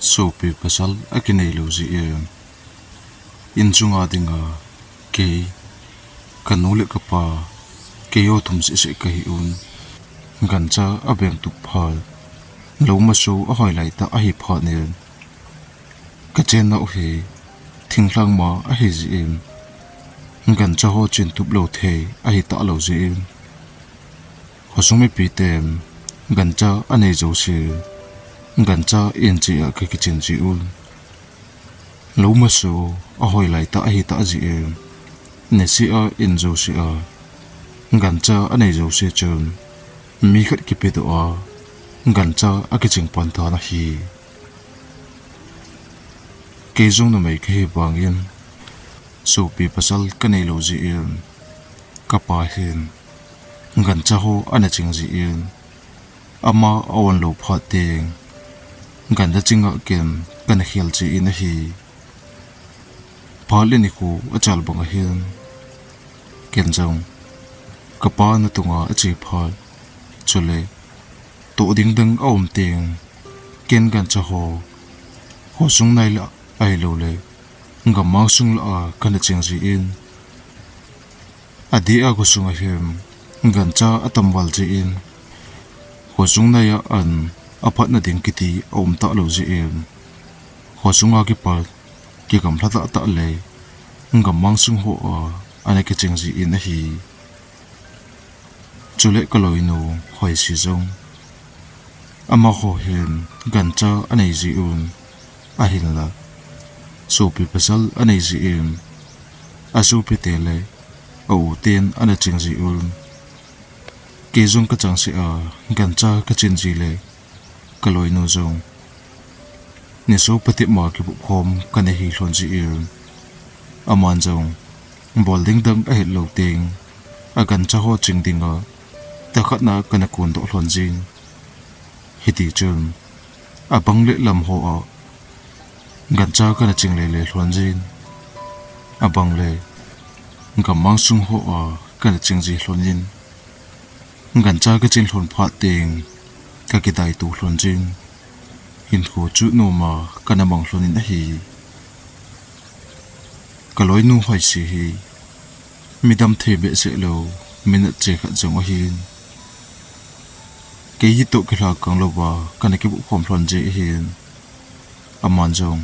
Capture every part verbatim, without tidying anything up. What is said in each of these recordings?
Sopi pasal akinei lou jeh in, in chunga dinga kei, kanu le kapa, keiho thum seh seh kahi un. Gancha abeng tup phat, lou maso ahoi lai tah ahi phat in, kachennau hi thinglhang ma ahi jeh in, gancha ho chin tup lou thei ahi talou jeh in, khosung mipiten gancha anei jouse, gancha in cheh a kakichin ji un. Lou maso ahoi lai tah ahi tah jeh in, niseh a in jouse a gancha anei jouse chun, mi khat kipedoh a gancha akiching pan tan ahi. Kei jong numei kahi vangin, sopi pasal kanei lou jeh in, kapa hin gancha ho ana ching jeh in, ama a-on lou phat teng, gancha chinga ken kana khel jeh in ahi. Phat le nikho achal bang ahin, ken jong kapa natunga ache phat, chule toh ding dang aum teng, ken gancha ho, khosung nai lah ahilouleh gammang sung lah a kana ching jeh in, adeh a khosung a hin gancha atam val jeh in, khosung nai a an aphatna ding kiti aum talou jeh in, khosunga kipat kigamla tahtah le gammang sung ho a ana kiching jeh in ahi. Chule kaloinu Hoisi jong, amaho hin gancha anei ji un, ahinla sopi pasal anei jeh in, asopite le a-u ten ana ching ji un. Kei jong kachangseh a gancha kachin ji le, kaloinu jong niso patep ma kibop khom kana hi lhon jeh in, aman jong bol ding dang ahet lou teng, agancha ho ching dinga tahkhat na kana kondoh lhon jin. Hitichun, abang le lam ho a gancha kana ching lele lhon jin, abang le gammang sung ho a kana ching ji lhon in, gancha kachin lhon phat teng, kakidaitu lhon jin, hinkho chu noma kana mang lhon in ahi. Kaloinu Hoisi hi midam thei behseh lou, minat chekhat jong ahin, kei hitoh kilhakang louva kana kibop khom lhon jeh ahin, aman jong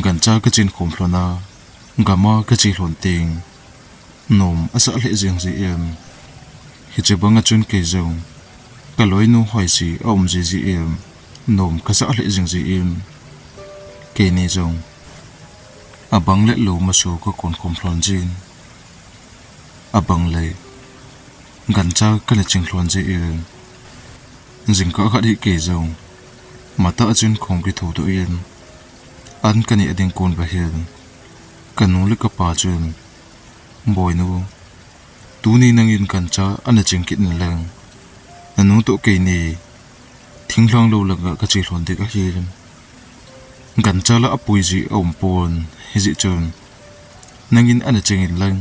gancha kachin khom lhon a, gam'a kache lhon teng, nom asah lheh jeng jin, hiche banga chun kei jong kaloinu Hoisi aum ji jin, nom kasah lheh jeng jin, keini jong abang le lou maso kakon khom lhon jin, abang le gancha kana ching lhon jin, jingkah khat hi kei jong matah a chun kahung kithodoh in, an kaneh ding kon uva hin, kanu le kapa chun, Boinu, tuni nangin gancha ana ching kit in lang, nanu toh keini thinglhang lou langa kache lhon ding ahin, gancha la apui ji aum pon, hijeh chun nangin ana ching in lang,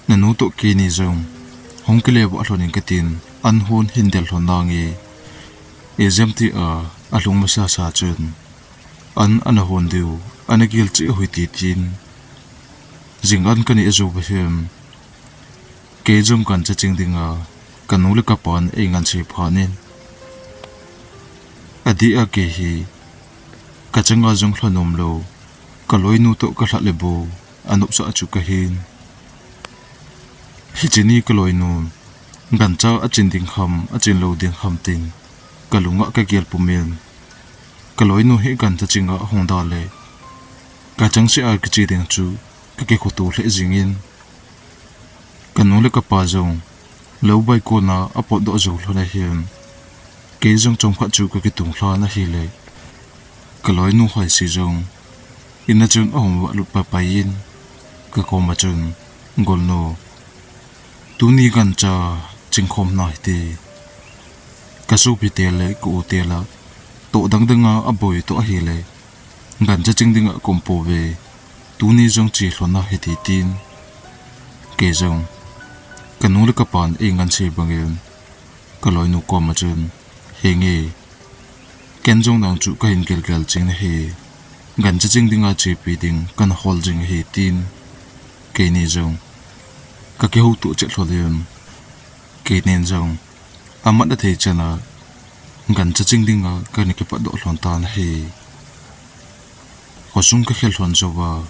nanu toh keini jong hung kile vah lhon in katin, an hon hin del lhon nange, ijemtia alung masasa chun an ana hon diu ana gel cheh u hite, tin, jing an kaneh jou uva hin, kei jong gancha ching dinga kanu le kapan eingansei phat in, adeh a kei hi kachanga jong lhanom lou, kaloinu toh kalhah le bou anopsah chu kahin. Hiche ni kaloinun gancha achin ding ham, achin lou ding ham tin, kalunga kagel pumin, kaloinu hi gancha chinga ahung da le, kachangseh a kiche ding chu kakikhoto lheh jingin, kanu le kapa jong lou baikona apotdoh jou lhon ahin, kei jong chomkhat chu kakitung lhan ahile, kaloinu Hoisi jong in'a chun ahung valut paipai in, kakoma chun, Golnu, tuni gancha chingkhom nahite, kasopite le ka-ute la toh dang danga aboi toh ahile, gancha ching dinga kaum pouve, tuni jong che lhon nahite, tin, kei jong kanu le kapan eingansei bangin, kaloinu koma chun, Henge, Ken jong nang chu kahin gilgel jing nahi. Gancha ching dinga chepi ding kana hol jing ahi tin. Keini jong kakihoutoh chet lhon in. Keinin jong amat athei chan a gancha ching dinga kana kipatdoh lhon tan ahi. Khosung kakhel lhon jouva,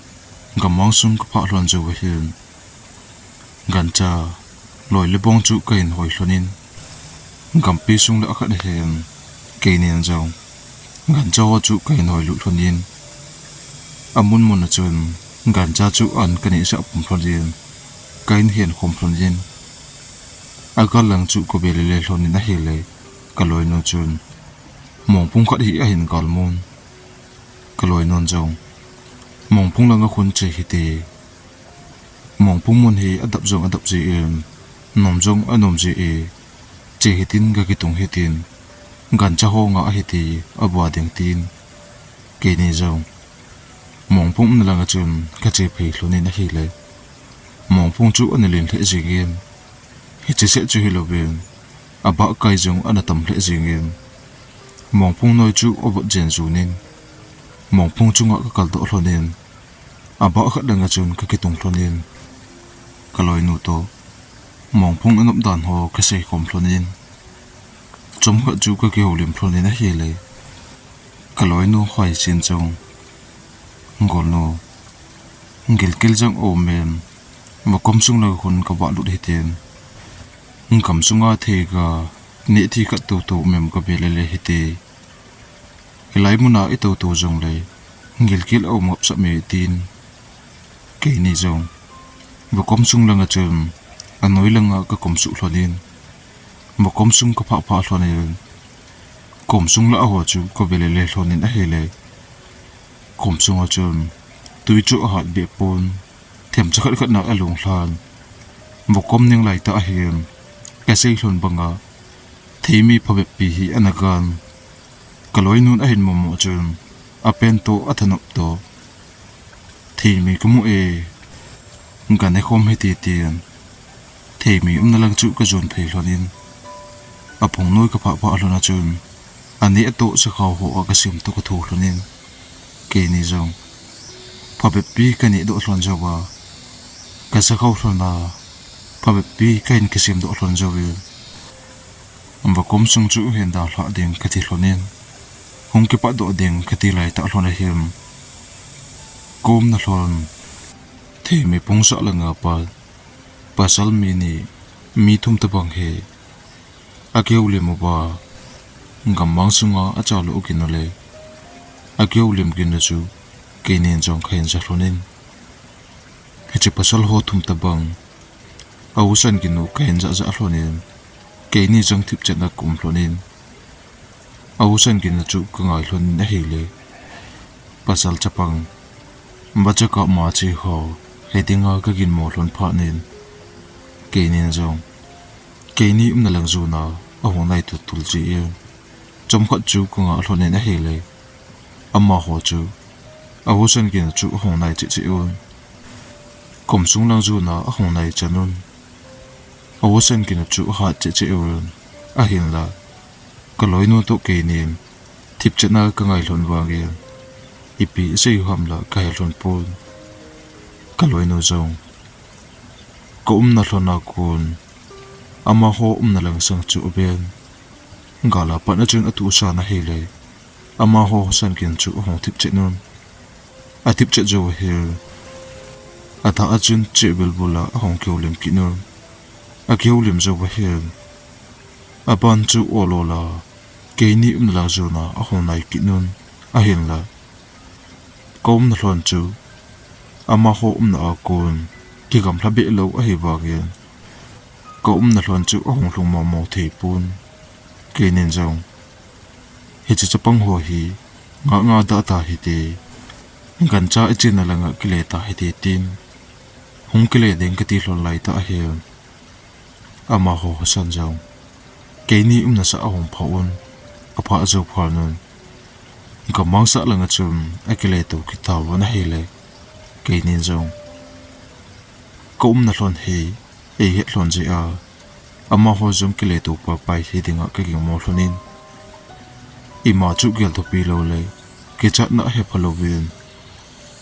gammang sung kaphah lhon jouva hin, gancha loi le bong chu kahin hoi lhon in, gampi sung le akhat ahin, keinin jong gancha ho chu kahin hoi lut lhon in, amun mun a chun gancha chu an kaneh sah pum lhon in, kahin hen khom lhon in, agal lang chu kave lele lhon in ahile, kaloinu chun mongphung khat hi ahin galmun. Kaloinun jong mongphung langa khun che hite. Mongphung mun hi adap jong adap jin, nom jong anom jin, che hitin gakitung hitin, gancha ho nga ahite, abua ding tin. Keini jong mongphung umna langa chun kache phei lhon in ahile, mongphung chu ana len lheh jingin, hiche seh chu hilouvin, abah kai jong ana tam lheh jingin, mongphung noi chu avot jen jun in, mongphung chunga kakaldoh lhon in, abah khat langa chun kakitung lhon in, kaloinu toh mongphung anop dan ho kasei khom lhon in, chomkhat chu kakihoulim lhon in ahile, kaloinu hoi chin jong, Golnu, gilkel jang o mem, vakom sung langa khun kavah lut hitin, gam sunga theiga neh thi khat toto mem kave lele hite. Hilai muna itoto jongle gilkel aum ngapsah me tin. Keini jong vakom sung langa chun anoi langa kakom suh lhon in, vakom sung kaphah phah lhon in, kom sung lah ho chu kave lele lhon in ahile, kom sunga chun tui chu ahat beh pon, themcha khat khat na alung lhan. Vakom ning laitah ahin, kasei lhon banga theimi phabep pi hi ana gan. Kaloinun ahin momo chun, apen toh athanop toh, theimi kamu e, gancha khom hite tin, theimi umna lang chu kajon phei lhon in, aphung noi kaphah phah lhon a chun, aneh toh sakhao ho a kasem toh kathu lhon in, keini jong phabep pi kaneh doh lhon jouva, kasakhao lhon a, phabep pi kahin kisem doh lhon jouvin, vakom sung chu hin dalhah ding kati lhon in, hung kipatdoh ding kati laitah lhon ahin, kaumna lhon theimi pungsah langa pat pasal mi ni, mi thum tobang hi akihoulim uva, gammang sunga achalu gin u le akihoulim gin u chu keinin jong kahin ja lhon in, hiche pasal ho thum tobang, ahusan gin u kahin jah jah lhon in, keini jong thipchetna kaum lhon in, ahusan gin u chu kangai lhon in ahile, pasal chapang, vachakah ma che ho, hidinga kagin mo lhon phat in, keinin jong keini umna lang jona ahung nai tultul jin, chomkhat chu kanga lhon in ahile, amaho chu ahusan gin u chu ahung nai cheh cheh un, kom sung lang jona ahung nai chan un, ahusan gin u chu ahat cheh cheh un, ahinla kaloinu toh keinin thipchetna kangai lhon vangin, ipi isei u ham la kahe lhon pon. Kaloinu jong kaumna lhon a kon, amaho umna lang sang chu aven, gal a pat a chun atuhsan ahile, amaho husan gin chu ahung thipchet un, athipchet jou ahile, athah a chun cheh bilbul a ahung kihoulim kit un, akihoulim jou ahile, aban chu ol ol a keini umna lang jona ahung nai kit un, ahinla kaumna lhon chu amaho umna a kon kigamlha behlou ahivangin, kaumna lhon chu ahung lhung momo thei pon. Keinin jong hiche chapang ho hi ngah ngah dah ta hite, gancha ichenna langa kile ta hite tin, hung kile ding kati lhon laitah ahin, amaho husan jong keini umna sah ahung phah un, aphah jou phat un, gammang sah langa chun akile to kit tauvin ahile, keinin jong kaumna lhon hi eihet lhon jeh a, amaho jong kile to paipai hidinga kagingmo lhon in, Ima chu gel thupi lou le, kichatna ahe pha louvin,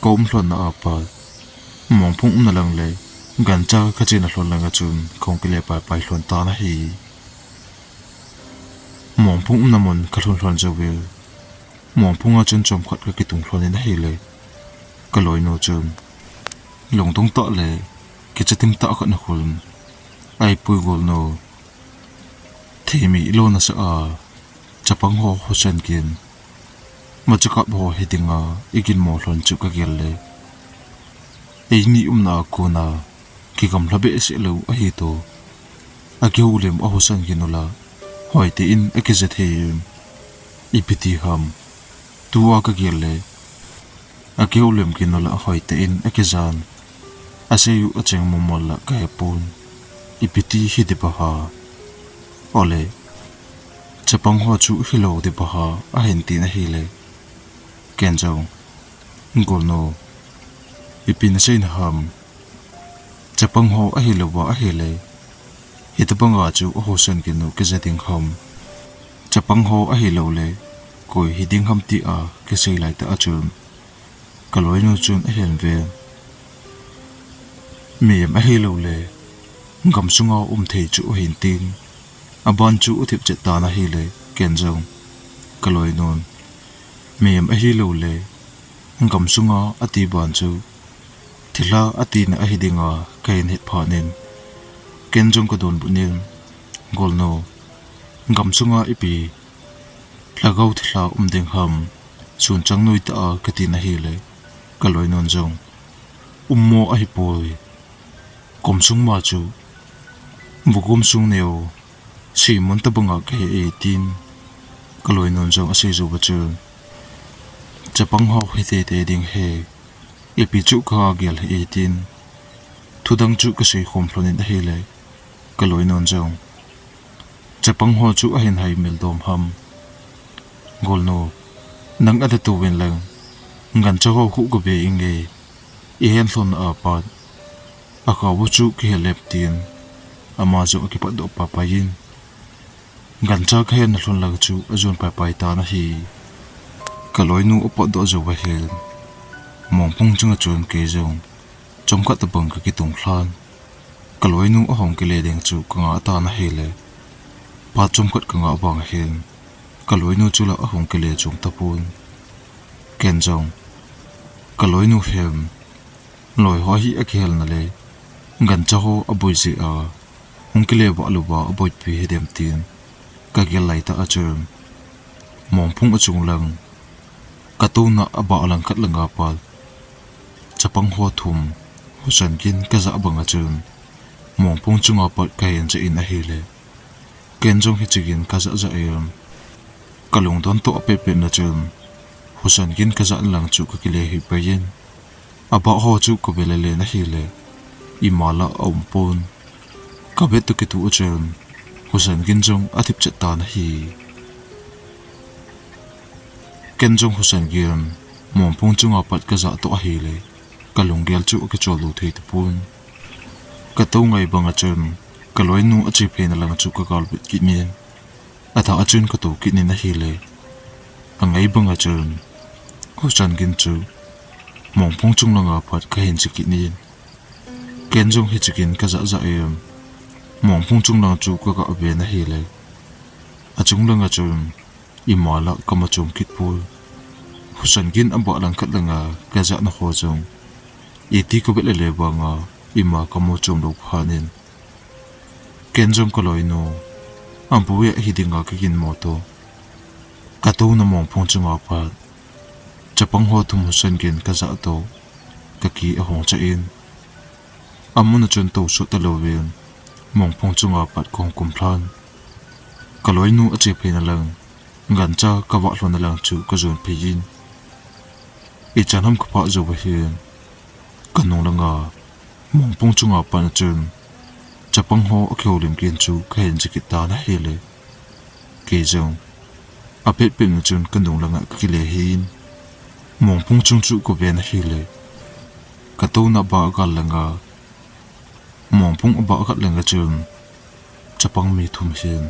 ka um lhonna a pat, Mongphung umna lang le, gancha ka chena lhon langa chun kahung kile paipai lhon tan ahi. Mongphung umna mun ka lhun lhon jouvin, Mongphung a chun chomkhat ka kitung lhon in ahile, ka loinu chun, lungdong tah le kicha tim tah khat in ahung, Ai pui golnu, thei mi ilo nasa a, chapang ho Husain gin, machakap ho hi dinga i ginmo lhon chu ka gel le, eini umna a kona kigamla behseh lou ahi to. A kihoulim a Husain gin u la, hoitah in a kija thei em? Ipi ti ham? Tua ka gel le, a kihoulim gin u la hoitah in a kijan, a sei u a cheng momol la ka hepon. Ipi ti hi di ba ha? Ole, chapang ho chu hilou di ba ha, ahin tin ahile, ken jong, golnu, ipi na seina ham? Chapang ho ahilouva ahile, hitabanga chu a Husain gin u kija ding ham? Chapang ho ahilou le, koi hi ding ham tia kisei laitah a chun, ka loinu chun ahin ven. Mihem ahilou le, gamsunga um thei chu ahin tin, aban chu athip chet tan ahile, ken jong, ka loinun, mihem ahilou le, gamsunga ati ban chu, thilha atina ahi dinga kahin het phat in, ken jong ka donbut in, golnu, gamsunga ipi lhagao thilha um ding ham, sunchang noi tah a ka tin ahile, ka loinun jong, ummo ahipoi, kom sung ma chu, vugum sung neo, simun tabanga kahi e tin, ka loinun jong asei jou va chun, chapang ho hi teitei ding ahi, ipi chu ka gel ahi e tin, thudang chu ka seikhom lhon in ahile, ka loinun jong, chapang ho chu ahin haimil dom ham? Golnu, nang ada touvin lang, gancha ho khu ka be inge, i hen lhonna a pat, a khavu chu kihe lep tin, ama jong akipatdoh paipai in, gancha ka henna lhon lang chu ajon paipai tan ahi. Ka loinu apatdoh jou va hin, Mongphung chunga chun kei jong, chomkhat tabang ka kitung lhan, ka loinu ahung kile ding chu ka ngah tan ahile, phat chomkhat ka ngah vang hin, ka loinu chu la ahung kile chom tapon, ken jong, ka loinu hem, loi ho hi akihelna le, gancha ho aboi jeh a, hung kile vah louva aboipi hi dem tin, ka gel laitah a chun, Mongphung achung lang, ka touna abah lang khat langa pat, chapang ho thum, Husain gin ka jah banga chun, Mongphung chunga pat ka hin jah in ahile, ken jong hiche gin ka jah jah in, ka lungdon toh apetpetna chun, Husain gin ka jahna lang chu ka kile hih pai in, abah ho chu ka ve lele in ahile, ima la aum pon, ka vet toh kitoh a chun, Husain gin jong athip chet tan ahi. Ken jong Husain gin, Mongphung chunga pat ka jah toh ahile, ka lunggel chu akichol lou thei tapon, ka tou ngai banga chun, ka loinu ache pheina lang chu ka galvet kit in, athah a chun ka tou kit in ahile, angai banga chun, Husain gin chu, Mongphung chung langa pat ka hin che kit in, ken jong hiche gin ka jah jah in, Mongphung chung lang chu ka gah ven ahile, achung langa chun, ima la ka mu chom kit poi, Husain gin abah lang khat langa ka jahna ho jong, iti ka vet lele vanga, ima ka mu chom lou phat in, ken jong ka loinu, aboi a hi dinga ka ginmo toh, ka touna Mongphung chunga pat, chapang ho thum Husain gin ka jah toh, ka ki ahung chah in, amuna chun tou sot talouvin, Mongphung chunga pat kahung kum lhan, ka loinu ache pheina lang, gancha ka vah lhonna lang chu ka jon phei in, ichan ham ka phah jou va hin, ka nung langa, Mongphung chunga pat a chun, chapang ho akihoulim gin chu ka hin che kit tan ahile, kei jong, apetpetna chun ka nung langa ka kile hih in, Mongphung chung chu ka ven ahile, ka touna abah gal langa, Mongphung abah khat langa chun, chapang mi thum hin,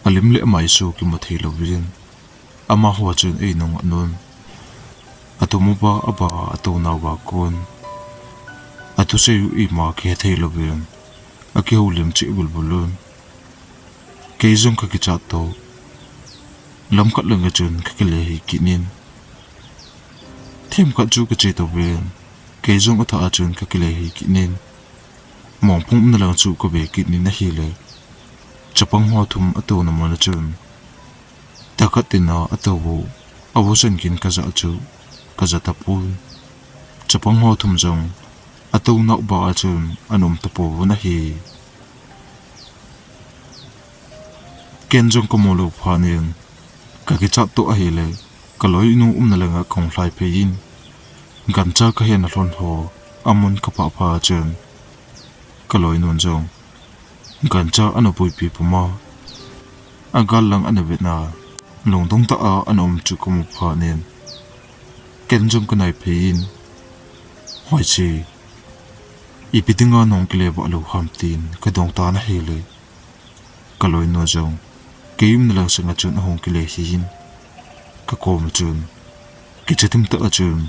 alim le amaisu kimu thei louvin, Amaho chun einung anun. Atum uva aba atou nauva kon, athusei u ima kihethei louvin, akihoulim cheh bulbul un. Kei jong kakichat to. Lamkhat langa chun kakile hei kit in. Themkhat chu kache touvin, kei jong athah a chun kakile hei kit in. Mongphung umna lang chu kave kit in ahile, chapang ho thum atouna mun a chun, takhat tina atou u, ahusan gin kajah chu kaja tapon. Chapang ho thum jong atouna uva a chun ana um tapouvin ahi. Ken jong kamu lou phat in, kakichat to ahile, kaloinu umna langa kahung lhai phei in, gancha kahin lhon ho amun kapah phat chun, kaloinun jong gancha ana puipi puma, agal lang ana vetna, lungdong tah a ana um chu kamu phat in, ken jong kanai phei in, hoiche, ipi dinga nahung kile vah lou ham tin kadong tan ahile, kaloinu jong kei umna lang sanga chun ahung kile hei in, kakoma chun, kicha thim tah a chun,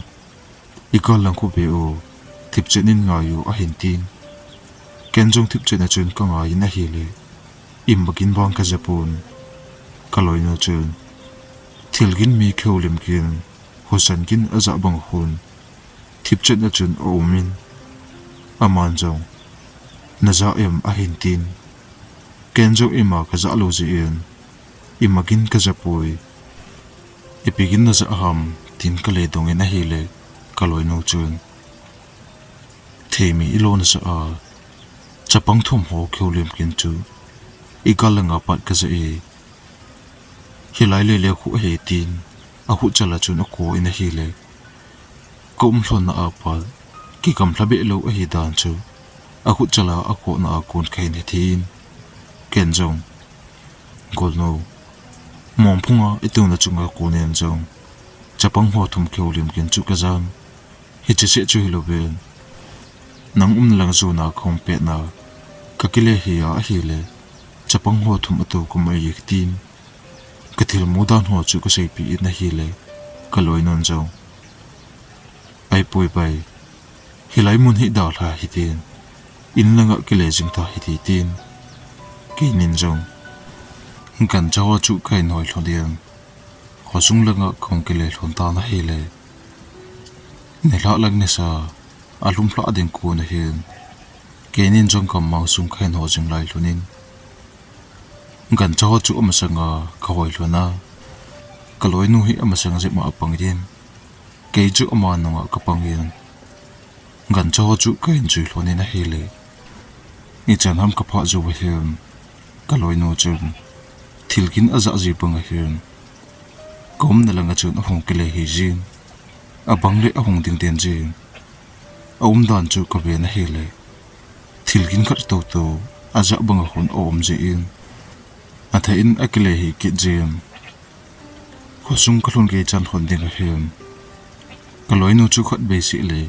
igal lang khu ve o, thipchet in ngai o ahin tin. Ken jong thipchet a chun kangai in ahile, ima gin vang kajapon. Kaloinu chun, thil gin mi kihoulim gin, husan gin ajah bang a khun, thipchet a chun aum in, aman jong, najah em ahin tin. Ken jong ima kajah lou jeh in, ima gin kajapoi. Ipi gin najah ham tin kale dong in ahile, kaloinu chun, theimi ilona sah a, chapang thum ho kihoulim gin chu, igal langa pat kajah e. Hilai lele khu ahi tin, akhut chal a chun ako in ahile, kaum lhonna a pat, kigamlha beh lou ahi dan chu, akhut chal a akona a kon kahin hethei in, ken jong, golnu, mongphunga itouna chunga konin jong, chapang ho thum kihoulim gin chu kajan. Hiche seh chu hilouvin, nang umna lang jona kahung petna, kakile hei a ahile, chapang ho thum atou kamu e katin, kathilmu dan ho chu kaseipeh in ahile, kaloinun jong, ahipoi bai, hilai mun hi dalha hitin, in langa kile jing ta hite tin, keinin jong, gancha ho chu kahin hoi lhon in, khosung langa kahung kile lhon tan ahile, nilhah lang nisa alhum lhah ding kon ahin, keinin jong gammang sung kahin ho jing lai lhon in, gancha ho chu amasanga kahoi lhon a, kaloinu hi amasang jep ma apang in, kei chu ama nunga kapang in, gancha ho chu kahin jui lhon in ahile, ichan ham kaphah jou ahin, kaloinu chun, thil gin ajah ji bang ahin, kaumna langa chun ahung kile hei jin, abang le ahung ding den jin, aumdan chu kaven ahile, thil gin khat toutou ajah bang a khun aum jeh in, athah in akile hei kit jin, khosung kalhun gei chan lhon ding ahin, kaloinu chu khatvei seh le,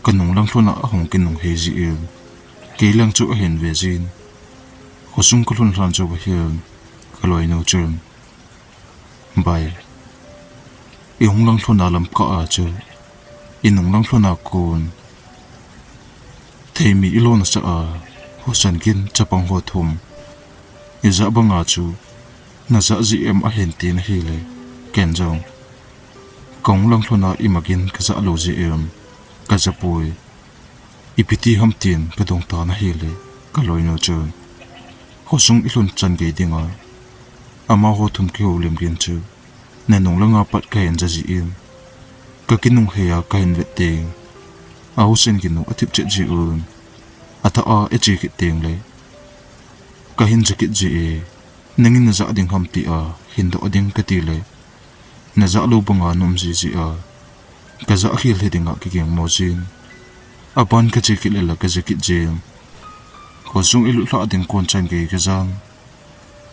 kanung lang lhona ahung kinung hei jeh in, kei lang chu ahin ve jin, khosung kalhun lhan jou ahin, kaloinu chun, bai, ihung lang lhona lamkah a chu, inung lang lhona kon, theimi ilona sah a, husan gin chapang ho thum, ijah banga chu, najah ji em ahin tin ahile, ken jong, kahung lang lhona ima gin kajah lou ji em, kajapoi, ipi ti ham tin kadong tan ahile, kaloinu chun, khosung ilhun chan gei dinga, amaho thum kihoulim gin chu, nanung langa pat kahin ja jin, kakinung hei a kahin vet teng, ahusan gin u athip chet ji un, athah a eche kit tengle, kahin ja kit ji e, nangin najah ding ham tia hin doh ding katile, najah lou banga naum jiji a, kajah khel hi dinga kigingmo jin, aban kache kit le la kaja kit jin, khosung ilut lhah ding kon chan gei kajan,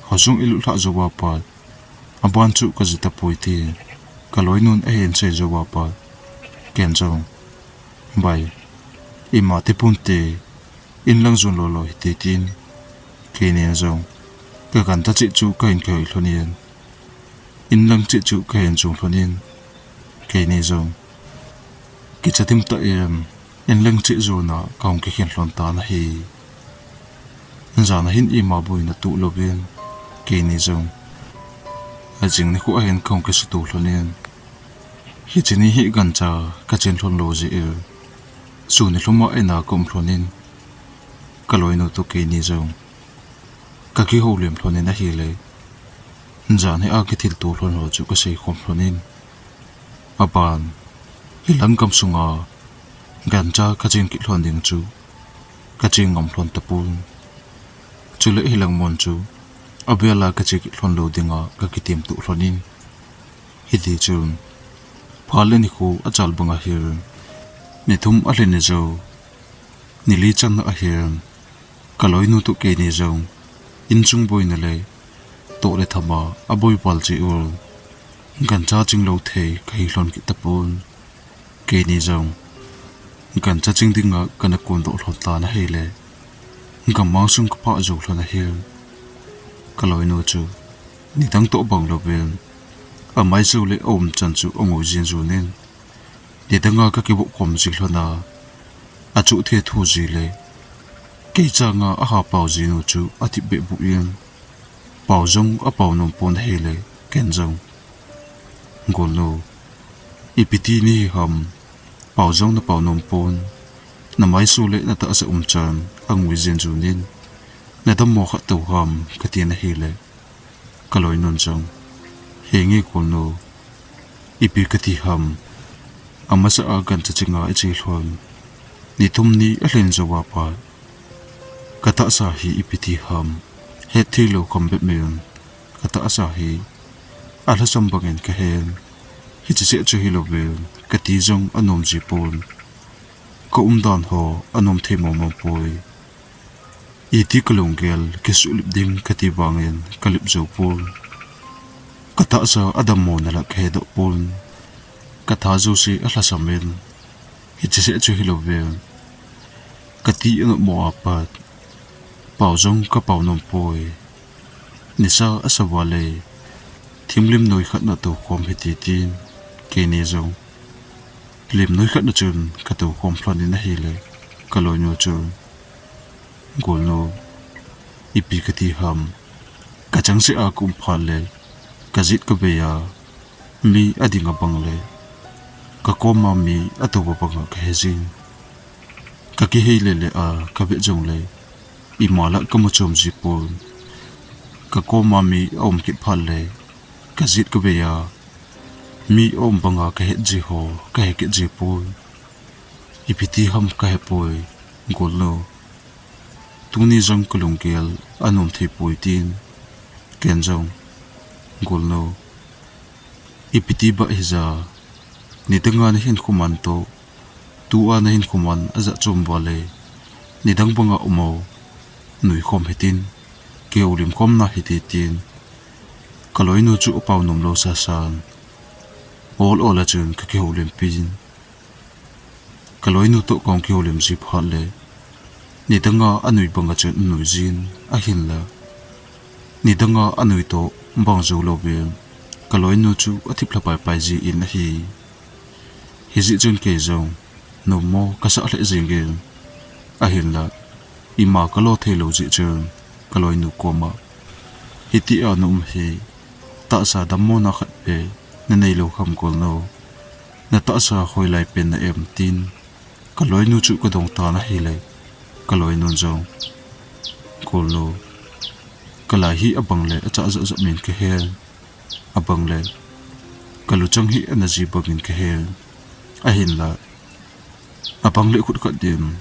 khosung ilut lhah jouva pat, aban chu kaja tapoi ti, kaloinun ahin sei jouva pat, ken jong, bai, ima tipun te, in lang jon lolo hite tin, keinin jong, kaganta cheh chu kahin kihoi lhonin, In lang cheh chu kahin jong lhon in, keini jong kicha thim tah in in lang cheh jona kahung kikhen lhon tan ahi. Jan ahin ima boina tuh louvin, keini jong ajing nikho ahin kahung kisuto lhon in, hiche ni hi gancha kachen lhon lou jeh in, sun nilhum a in a kaum lhon in, kaloinu toh keini jong kakihoulim lhon in ahile, jan hi a kithilto lhon ho chu kasei khom lhon in, aban, hilang gam sunga gancha kachen kit lhon ding chu kachen ngam lhon tapon. Chule hilang mun chu avel a kachen kit lhon lou dinga kakitem tuh lhon in, hiti chun phat le nikho achal banga hin, nithum alhin jou, nili channa ahin, kaloinu toh keini jong inchung boina le toh le thama aboi val jeh un, gancha ching lou thei kahi lhon kit tapon. Keini jong gancha ching dinga kana kondoh lhon tan ahile, gammang sung kaphah jou lhon ahin, kaloinu chu nidang toh bang louvin, amaisou le aumchan chu angoi jin jun in, nidanga kakibop khom ji lhon a, achoh thethu ji le kei changa aha pao jinu chu athipbeh buh in, pao jong apao nom pon ahile, ken jong, Golnu, ipi ti nahi ham, pao jong napao nom pon, namaisou le natahsa umchan angoi jin jun in, nadammo khat tou ham, katin ahile, kaloinun jong, henge Golnu, ipi kati ham, amasa a gancha chinga iche lhon, nithum ni alhin jou a pat, katahsa hi ipi ti ham, hetthei lou kham bep in, katahsa hi alhasam bangin kahen, hiche seh chu hilouvin kati jong anom ji pon, kaumdan ho anom thei mong mong poi. Iti kalunggel kisuhlip ding kati vangin kalip jou pon, katahsa adammona la kahedoh pon, katha jouse alhasam in, hiche seh chu hilouvin kati anopmo a pat, pao jong kapao nom poi. Nisa asa vale, thim lim noi khat natou khom hite tin, keini jong lim noi khat na chun katou khom lhon in ahile, kaloinu chun, Golnu, ipi kati ham, kachangseh a kaum phat le kajet kavei a, mi ading abang le kakoma mi atou abang a kahe jin, kakihei le le a kavet jongle, ima la kamu chom ji pon, kakoma mi aum kit phat le kajet kavei a, mi aum banga kahet ji ho kahe kit ji pon, ipi ti ham kahepoi, Golnu. Tuni jong kalunggel anom thei poi tin, ken jong, Golnu, ipi ti bah hija, nidanga nahinkho man toh, tua nahinkho man ajah chom vale, nidang banga um o, nuikhom hitin, kihoulim khom nahite tin, kaloinu chu apao nom lou sasan, ol ol a chun kakihoulim pin, kaloinu toh kahung kihoulim ji phat le, nidanga anui banga chun anui jin, ahinla, nidanga anui toh bang jou louvin, kaloinu chu athip lha pai pai ji in ahi. Hijeh chun kei jong nommo kasah lheh jengin, ahinla, ima kalo thei lou jeh chun kaloinu koma, hitia naum hi tahsa dammona khat beh nanei lou ham Golnu, natahsa hoilai pen na em tin, kaloinu chu kadong tan ahile, kaloinun jong, Golnu, kalai hi abang le achah jah jah min kahen, abang le kaluchang hi ana ji bangin kahen, ahinla, abang le khut khat din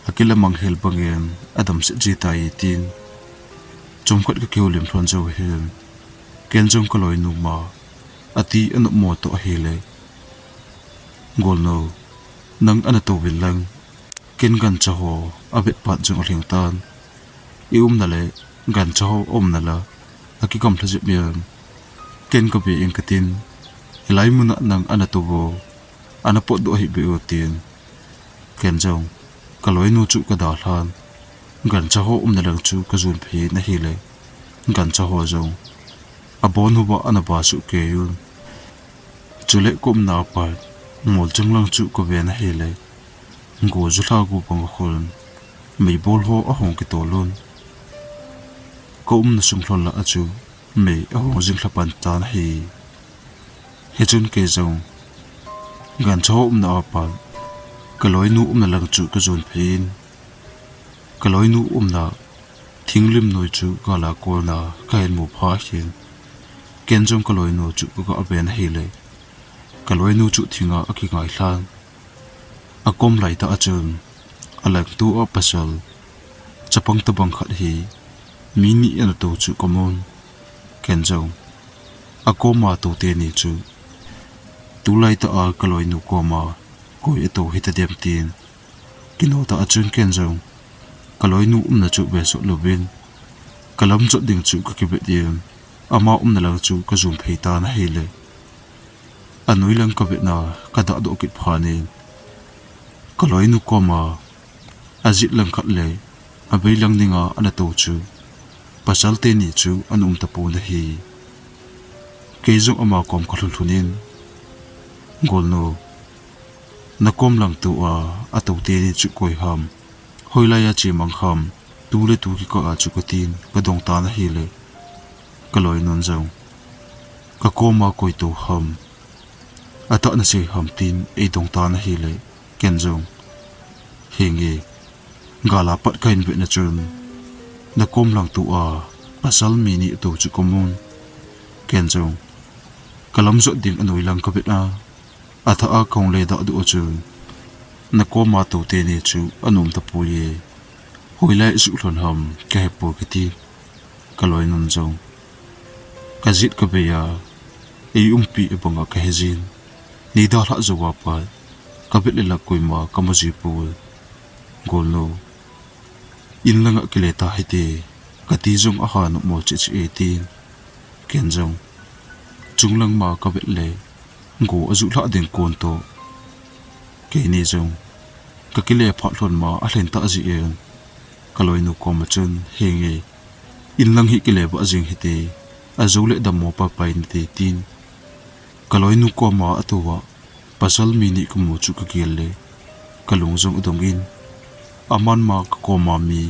akilamang hel bangin adamset ji tai tin, chomkhat kakihoulim lhon jou hin, ken jong kaloinu ma ati anopmo toh ahile, Golnu, nang ana touvin lang, ken gancha ho avet pat jong alhing tan, iumna le gancha ho aumna la akigamlha jep in, ken kave inge katin, hilai muna nang ana tou vo, ana potdoh hih beh o tin, ken jong kaloinu chu kadalhan, gancha ho umna lang chu kajon phei in ahile, gancha ho jong abon uva ana ba suh kei un. Chule ka umna a pat, mol chunglang chu ka ven ahile, go ju lha go bang a khun, meibol ho ahung kitol un. Ka umna sung lhon lah a chu, mei ahung jing lha pan tan ahi. Hichun kei jong, gancha umna a pat, ka loinu umna lang chu ka jon phei in. Ka loinu umna, thinglim noi chu gal a kolna ka hin mu pha hin. Ken jong ka loinu chu ka ga ven ahile, ka loinu chu thinga a kingai lhan. A kom lai tah a chun, a langtu a pasal, chapang tabang khat hi, mi ni ana to chu ka mun. Ken jong, a koma to teni chu, tulai tah a ka loinu koma, koi ato hita dem tin. Kino tah a chun ken jong, ka loinu umna chu ve sot louvin, ka lam jot ding chu ka kivet in, ama umna lang chu ka jon phei tan ahile. A noi lang ka vetna ka dah doh kit phat in, ka loinu koma, a jet lang khat le, a vei lang dinga ana to chu, pasal teni chu ana um tapon ahi. Kei jong ama kom ka lhun lhun in, Golnu, na kom langtu a, a to teni chu koi ham, hoilai a che mang ham, tu le tu kikah a chu ka tin, ka dong tan ahile, ka loinun jong, ka koma koi to ham, atah na sei ham tin ei dong tan ahile, ken jong, henge, gal a pat ka hin vetna chun, na kom langtu a, pasal mi ni ato chu ka mun. Ken jong, ka lam jot ding a noi lang ka vet a, athah a ka hung le dah doh a chun, na koma to teni chu ana um tapoi e, hoilai a suh lhon ham ka hepoi ka ti. Ka loinun jong, ka jet ka vei a, ei umpi a banga ka he jin, nei dalhah jou a pat, ka vet le lah koima ka mu ji poi. Golnu, in langa kile ta hite, ka ti jong a ha nom mo cheh cheh e tin. Ken jong, chunglang ma ka vet le, go a ju lhah ding kon toh, keini jong, ka kile phat lhon ma a lhen tah jeh in, ka loinu koma chun, henge, in lang hi kile vah jing hite, ajou le dammo pai pai nate tin. Ka loinu koma a to a, pasal mi ni ka mu chu ka gel le, ka lung jong a dong in, aman ma ka koma mi,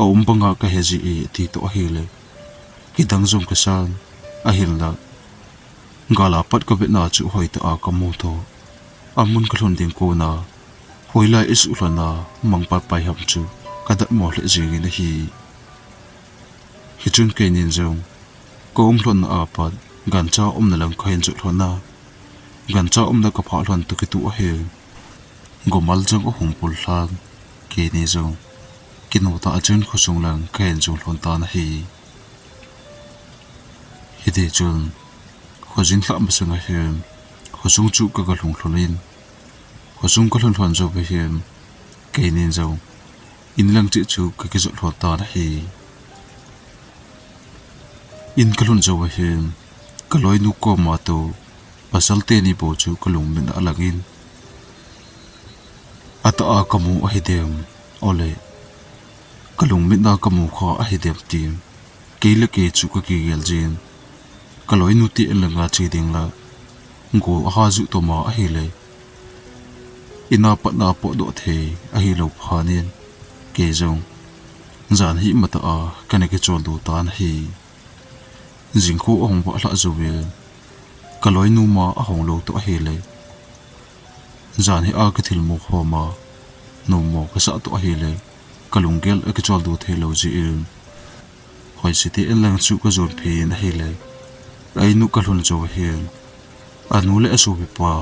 a um banga ka he ji e ati toh ahile, kidang jong ka san, ahinla, gal a pat ka vetna chu hoi tah a ka mu toh, amun ka lhun ding kona, hoilai a suh lhon a, mang pai pai ham chu, ka dah mo lheh jing in ahi. Hichun keinin jong, ka um lhon na a pat, gancha umna lang ka hin jot lhon a, gancha umna ka phah lhon toh kitoh ahin, gomal jong ahung pul lhan, keini jong, kino tah a chun khosung lang ka hin jot lhon tan ahi. Hiti chun, khojin lhah masang ahin, khosung chu ka ga lhung lhon in, khosung ka lhun lhon jou ahin, keinin jong, in lang cheh chu ka kijot lhon tan ahi. In ka lhun jou ahin, ka loinu koma to, pasal teni bou chu ka lungmin a lang in, atah a ka mu ahi dem, ole, ka lungmin a ka mu kha ahi dem tin, kei le kei chu ka kigel jin, ka loinu te in langa che ding la, go a ha ju toh ma ahile, in a pat na potdoh thei ahilou phat in, kei jong, jan hi matah a ka na kichol doh tan ahi. Jingkho ahung vah lhah jouvin, ka loinu ma ahung lou toh ahile, jan hi a ka thilmu khom a, nom mo ka sah toh ahile, ka lunggel a kichol doh thei lou jeh in, Hoisi te in lang chu ka jon phei in ahile, a in u ka lhun jou ahin, anu le asopipa,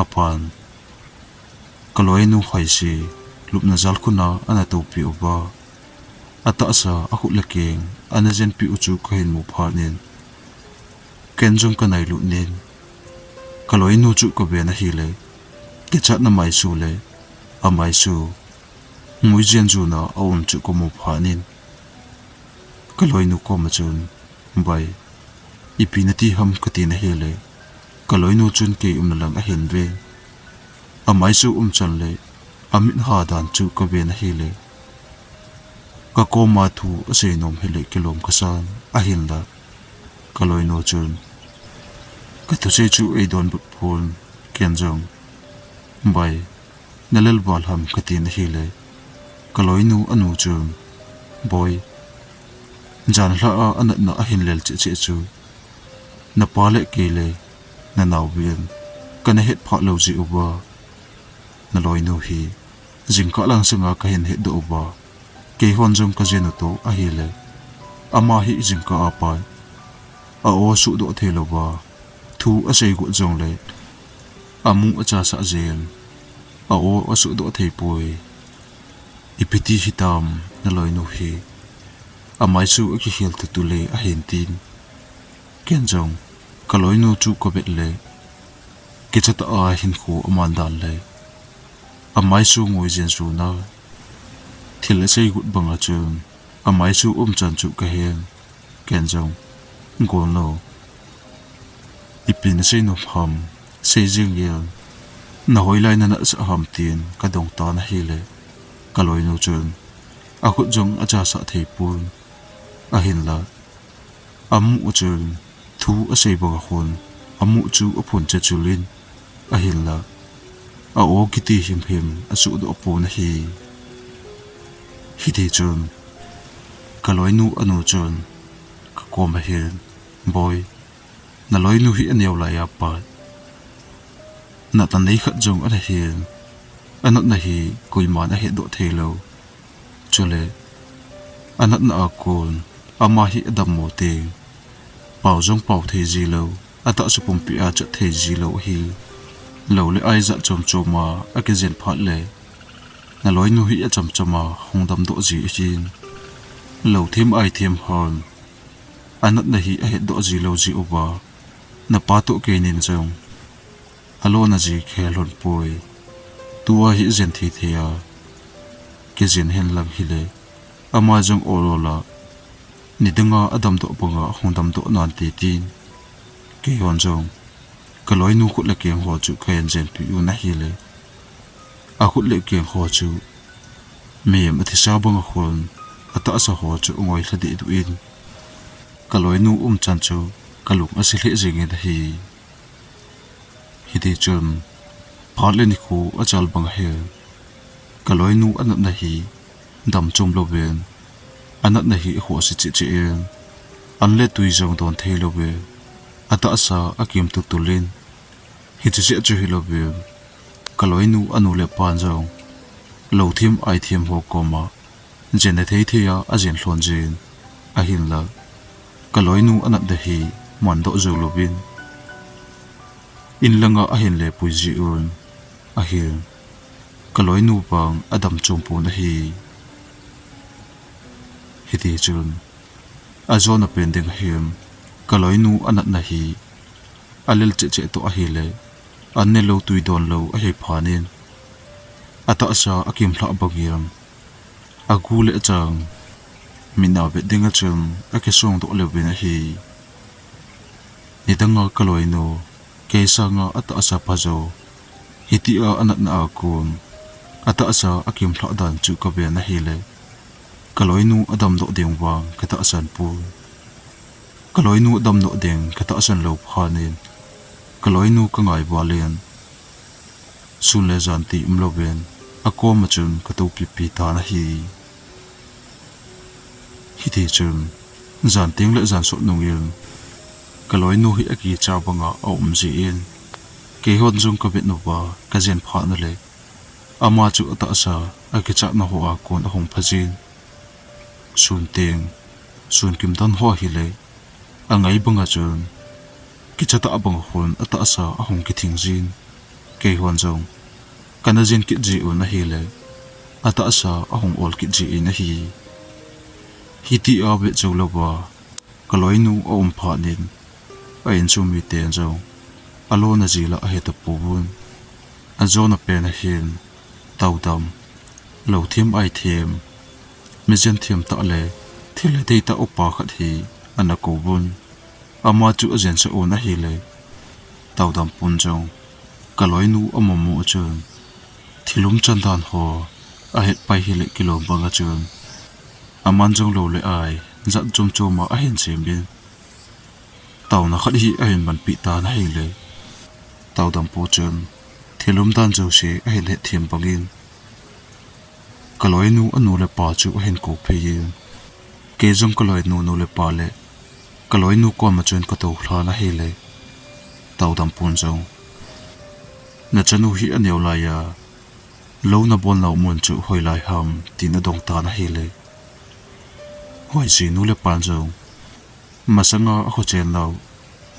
apan, ka loinu Hoisi, lupna jalkhun a ana toupeh uva, atahsa akhut le keng ana jenpeh u chu ka hin mu phat in, ken jong ka nailut in, ka loinu chu ka ven ahile, kichatna maisu le amaisu, ngui jen jona a um chu ka mu phat in, ka loinu koma chun, Bai, ipi nati ham? ka tin ahile, ka loinu chun kei umna lang ahin ve. Amaisu umchan le amit ha dan chu ka ven ahile, ka koma thu asei nom hile kilom kasan, ahinla, Kaloinu chun, "Kathusei chu eidonbut pon," ken jong, "Bai, nalel val ham," katin ahile, kaloinu anu chun, "Boi, janhi a anatna ahin lel cheh cheh chu, napa le kei le nanao vin kana het phat lou jeh uva, naloinu hi jingkah lang sanga kahin hetdoh uva, keihon jong kajen u toh ahile, ama hi jingkah a pat a-o asuhdoh thei louva, thu asei got jongle amu achasah jeng, a-o asuhdoh thei poi. Ipi ti hitam, naloinu hi amai chu akikhel tutu le," ahin tin. Ken jong kaloinu chu kavet le, kichatah a hinkho aman dan le amai chu ngoi jen jun a, thil asei got banga chun amai chu umchan chu kahen. Ken jong, "Golnu, ipi nasei nom ham, sei jeng in, nahoilai nanasah ham?" tin kadong tan ahile, kaloinu chun, "Akhut jong achasah thei pon, ahinla amu chun thu asei banga khun amu chu aphun chechul in, ahinla a-o kiti himhim asuhdoh pon ahi." Hiti chun kaloinu anu chun kakom ahin, "Boi, naloinu hi aneo lai a pat natna nei khat jong ana hin, anatna hi koiman ahetdoh thei lou. Chule anatna a kon ama hi adammo teng, pao jong pao thei ji lou, atahsa pumpi a chat thei ji lou ahi. Lou le ai jat chom chom a akijen phat le, naloinu hi acham cham a hung damdoh ji ahin. Lou them ai them hon anatna hi ahetdoh ji lou jeh uva, napa toh keinin jong alona ji khel lhon poi. Tua hi jen thei thei a kijen hen lang hile, ama jong ol ol a nidanga adamdoh banga hung damdoh nante," tin. Keihon jong kaloinu khut le keng ho chu kahin jenpeh un ahile, akhut le keng ho chu mihem athisa banga khun atahsa ho chu angoi lha deh duh in, kaloinu umchan chu kalung ase lheh jengin ahi. Hiti chun phat le nikho achal bang ahin, kaloinu anatna hi dam chom louvin, anatna hi akhoh ase cheh cheh in, an le tui jong don thei louvin, atahsa akim tutul in, hiche jeh chu hilouvin, kaloinu anu le apan jong lou them ai them ho koma jen athei thei a ajen lhon jin, ahinla kaloinu anatna hi mandoh jou louvin, in langa ahin lepui ji un, ahin kaloinu vang adam chom pon ahi. Hiti chun ajona pen ding ahin, kaloinu anatna hi alel cheh cheh toh ahile, an ne lou tui don lou ahi phat in, atahsa akimlhah bangin, agu le achang mit a vet ding a chun akisong doh louvin ahi. Nidanga kaloinu, kei sanga atahsa pha jo, hitia anatna a kon atahsa akimlhah dan chu kaven ahile, kaloinu adamdoh ding vang katahsan pon. Kaloinu adamdoh ding katahsan lou phat in, kaloinu kangai val in, sun le jan ti umlouvin, akoma chun katou pipi tan ahi. Hiti chun, jan teng le jan sot nungin, kaloinu hi akicha banga aum jin, keihon jong kavet uva, kajen phat uleh, ama chu atahsa akichatna hoa kon ahung pha jin. Sun teng, sun kim don ho hile, angai banga chun, kicha tah banga khun atahsa ahung kithing jin. Keihon jong kana jen kit ji un ahile, atahsa ahung ol kit jin ahi. Hitia vet jou louva kaloinu aum phat in, a insung miten jong alona jila ahe tapouvin. Ajona pen ahin, taodam, lou them ai them, mi jen them tah le thil hethei tah upa khat hi ana kouvin. Ama chu ajensah un ahile, taodam pun jong kaloinu amu mu chun, thil umchan dan ho ahet pai hile kilom banga chun, aman jong lou le ai jat chom chom a ahin sem in, Taona khat hi ahin manpeh tan ahile, Taodampu chun thil umdan jouse ahin hetthem bangin, kaloinu anu le apa chu ahin kou phei in, kei jong kaloinu nu le pa le kaloinu koma chun katou lhan ahile, Taodampun jong, nachanu hi aneo laiya, lou nabolnau mun chu hoilai ham, tin adong tan ahile, Hoisinu le pan jong, masanga akho chennau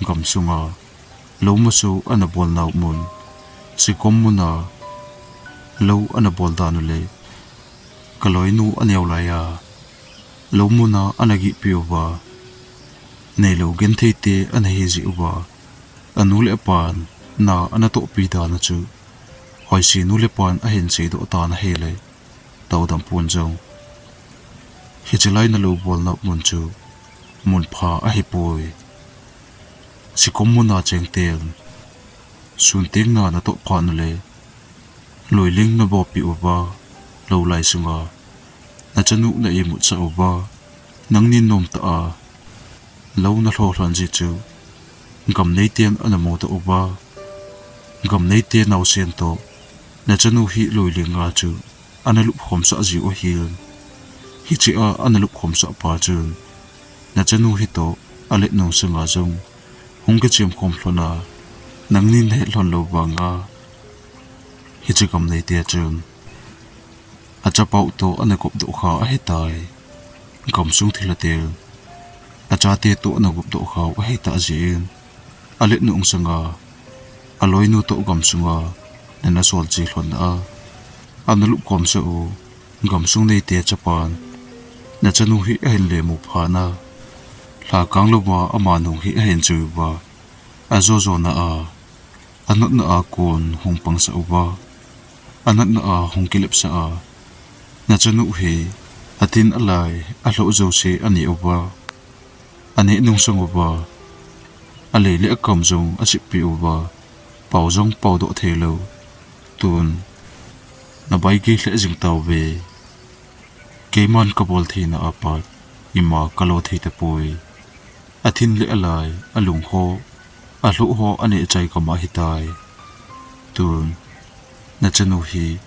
gamsunga, lou musu anabolnau mun, Sikom muna lou anabol dan u le, kaloinu aneo laiya, lou muna anagihpeh uva, neilou genthei te anahi jeh uva, anu le apan na anatohpi dan u chu, Hoisinu le pan ahin seidoh tan ahile, Taodampun jong, hiche lai nalou bolnau mun chu, mun pha ahipoi. Sikom muna chengten, sun teng na natoh phat u le, loiling nabolpeh uva, lou lai sunga, nachanu na imutsah uva, nangnin nomtah a, lou nalho lhon jeh chu, gam neiten anamudoh uva, gam neite naosen toh, nachanu hi loiling a chu, analupkhomsah jiu ahin. Hichea analupkhomsah pa chun, nachanu hitoh, alet nung sunga jong, hung kichemkhom lhon a, nangnin nahet lhon lou vanga, hiche gam neite chun, achapau toh anagopdoh kha ahitai. Gamsung thilha ten, achate toh anagopdoh khau ahitah jeh in, alet nung sunga, aloinu toh gamsunga, nana sol che lhon a, analupkhomsah u, gamsung neite chapan, nachanu hi ahin le mu phat a, lhakang louva ama nung hi ahin chui uva, ajo jona a, anatna a kon hung pangsah uva, anatna a hung kilepsah a, nachanu hi, atin alai, alhoh jouse aneh uva, aneh nung sung uva, alei le akam jong aseppeh uva, pao jong paodoh theilou, tun, nabaigei lheh jing tauve. Keiman kabol theina a pat, ima kalo thei tapoi. Athin le alai, alung ho, alhoh ho aneh chai gam ahitai. Tun, nachanu hi,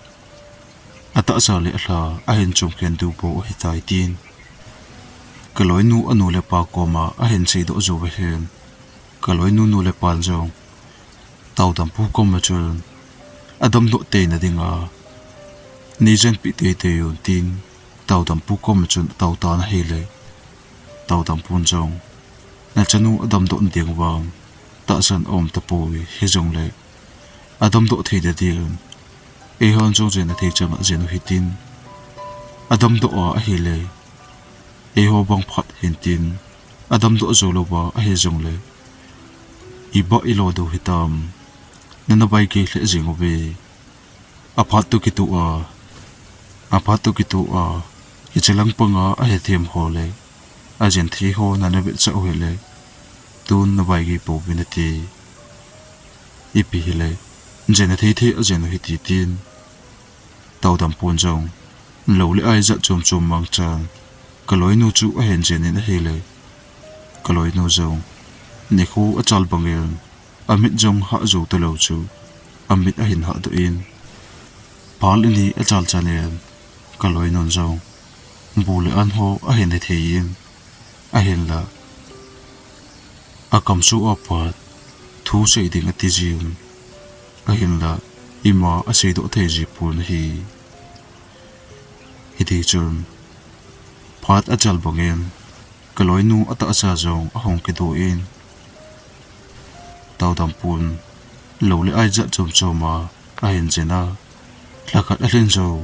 atahsa le alha, ahin chomkhen diu bou ahitai tin, kaloinu anu le apa koma ahin seidoh jou ahin. Kaloinu nu le pan jong, Taodampu koma chun, adamdoh teina dinga, neijenpeh teitei un tin, Taodampu koma chun atao tan ahile, Taodampun jong, nachanu adamdoh na ding vang, tahsan aum tapoi, hijongle, adamdoh theina ding, eihon jong jena thei changa jen u hitin, adamdoh a ahile, eiho bang phat hintin, adamdoh jou louva ahijongle, iba ilo diu hitam, nana baigei lheh jeng uve. Aphat toh kitoh a, aphat toh kitoh a, hiche lang panga ahethem ho le, ajen thei ho nana vetsah u hile, tun nabaigei pouvin ati. Ipi hile, jena thei thei ajen u hiti tin, Taodampun jong, lou le ai jat chom chom mangchan, kaloinu chu ahin jen in ahile, kaloinu jong, nikho achal bangin, amit jong hah jou talou chu, amit ahin hahdoh in, phal ni achal chanin, kaloinun jong, bu le an ho ahin hethei in, ahinla, akamsung a pat, thu sei ding ati jin, ahinla, ima aseidoh thei ji pon ahi. Hitichun, phat achal bangin, kaloinu atahsa jong ahung kidoh in, Taodampun, lou le ai jat chom choma ahin jen a, lha khat alhin jou,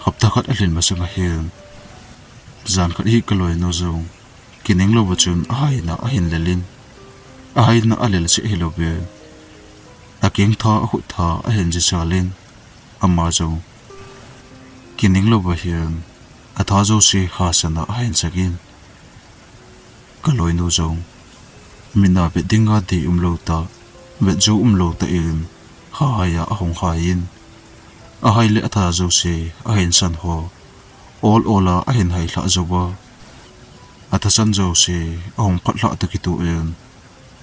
hapta khat alhin masang ahin, jan khat hi kaloinu jong, kineng louva chun ahaina ahin lel in, ahaina alel seh hilouvin, akeng tha akhut tha ahin jisal in, ama jong, kineng louva hin, atha jouse khasana ahin sangin, kaloinu jong, mit a vet dinga dei umlou tah, vet jou umlou tah in, khahai a ahung hai in, ahai le atha jouse ahin san ho, ol ol a ahin hai lhah jouva, athasan jouse ahung phat lhah toh kitoh in,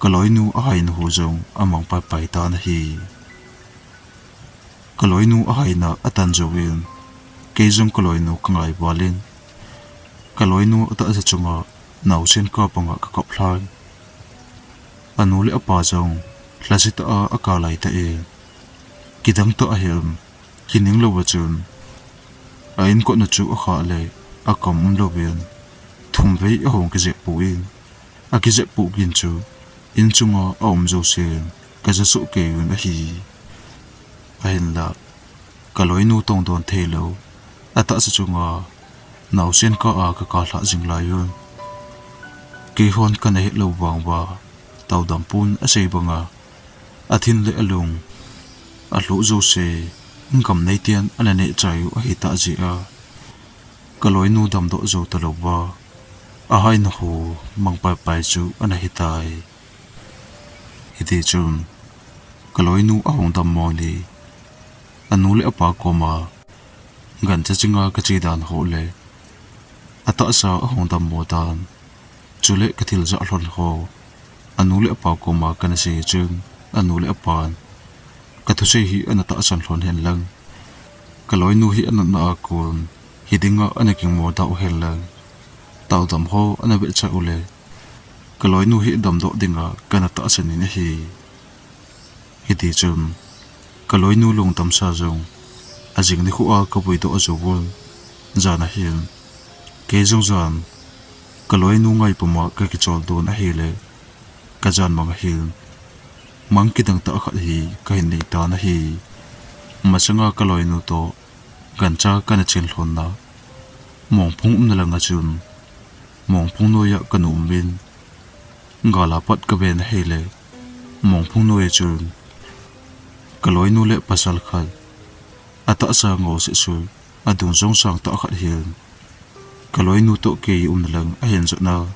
Kaloinu ahaina ho jong amang paipai tan ahi. Kaloinu ahaina atan jouvin, kei jong kaloinu kangai valin, kaloinu atahsa chunga naosen kap banga kakap lhan. Anu le apa jong lhasetah a akap lai tan, kidang tah ahin, kining louva chun a-in kotna chu akhah le akam umlouvin, thumvei ahung kijep pon, akijep poh gin chu in chunga aum jousen kaja soh kei un ahi. Ahinlah, kaloinu tongdon theilou, atahsa chunga naosen kap a kakap lhah jing lai un, keihon kana het lou vang uva, taodam pon asei banga, athin le alung, alhoh jouse, gam neiten ana neh chai u ahitah jeh a, kaloinu damdoh jou talouva, ahaina ho mang paipai chu ana hitai. Hitichun, kaloinu ahung dammo ni, anu le apa koma, gancha chinga kache dan ho le, atahsa ahung dammo dan, chule kathil jah lhon ho, anu le apa koma kana sei chun, anu le apan, kathusei hi ana tahsan lhon hen lang, kaloinu hi anatna a kon, hidinga ana gingmo dauhen lang, taodam ho ana vetsah ule, kaloinu hi damdoh dinga kana tahsan in ahi. Hitichun, kaloinu lungdamsa jong, ajing nikho a kavuidoh jouvun, jan ahin, kei jong jan, kaloinu ngai puma kakichol don ahile, kajan mang ahin, mang kidang tah khat hi kahin nei tan ahi. Masanga kaloinu toh, gancha kana chen lhonna, mongphung umna langa chun, mongphung noiya kana umin, gal a pat kaven ahile, mongphung noiya chun, kaloinu le pasal khat, atahsa ngol sehseh, adung jong sang tah khat hin, kaloinu toh kei umna lang ahin jotna,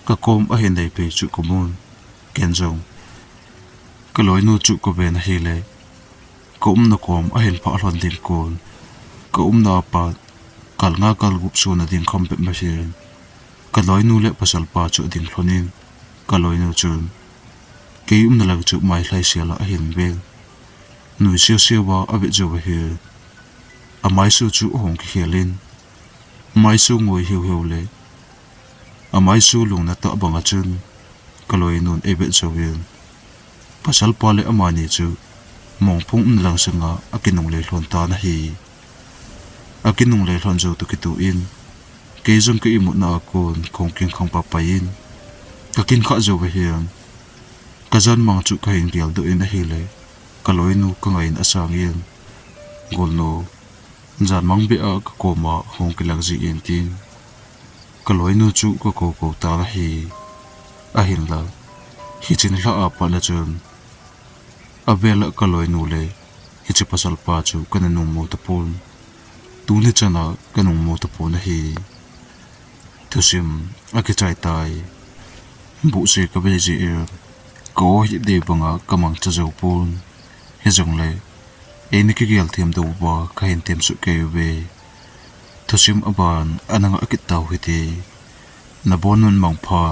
kakom ahin nei pei chu kamun, ken jong, kaloinu chu kaven ahile, kaumna kom ahin phah lhon ding kon, kaumna apat, kal nga kal gup suna ding kham bep ma hin, kaloinu le pasalpa chu ading lhonin, kaloinu chun, kei umna lang chu mailhai sela ahin ven, nuisel sel uva avet jouva hin, amaisu chu ahung kikhelin, maisu ngoi hiu hiu le, amaisu lungna tah banga chun, kaloinun eivet jouvin, pasalpa le amani chu, mongphung umna lang sanga akinungle lhon tan ahi. Akinungle lhon jou toh kitoh in, kei jong ka imutna a kon kahung kingkhang paipai in, kakinkha jouva hin, kajan mang chu kahin geldoh in ahile, kaloinu kangaiyin asangin, Golnu, jan mang beh a kakoma hung kilang jin tin, kaloinu chu kakou kou tan ahi. Ahinla, hiche nilhah a pat a chun, avel a kaloinu le hiche pasalpa chu kana nungmu tapon, tuni chana kanungmu tapon ahi. Thusim akichai tai. Buhse kavei jeh in, ka-o hi dei banga kamangcha joupon, hijongle, eina kigel them diuva kahin temsoh kei uve. Thusim aban ana ngah kit tau hite. Nabonun mangpha.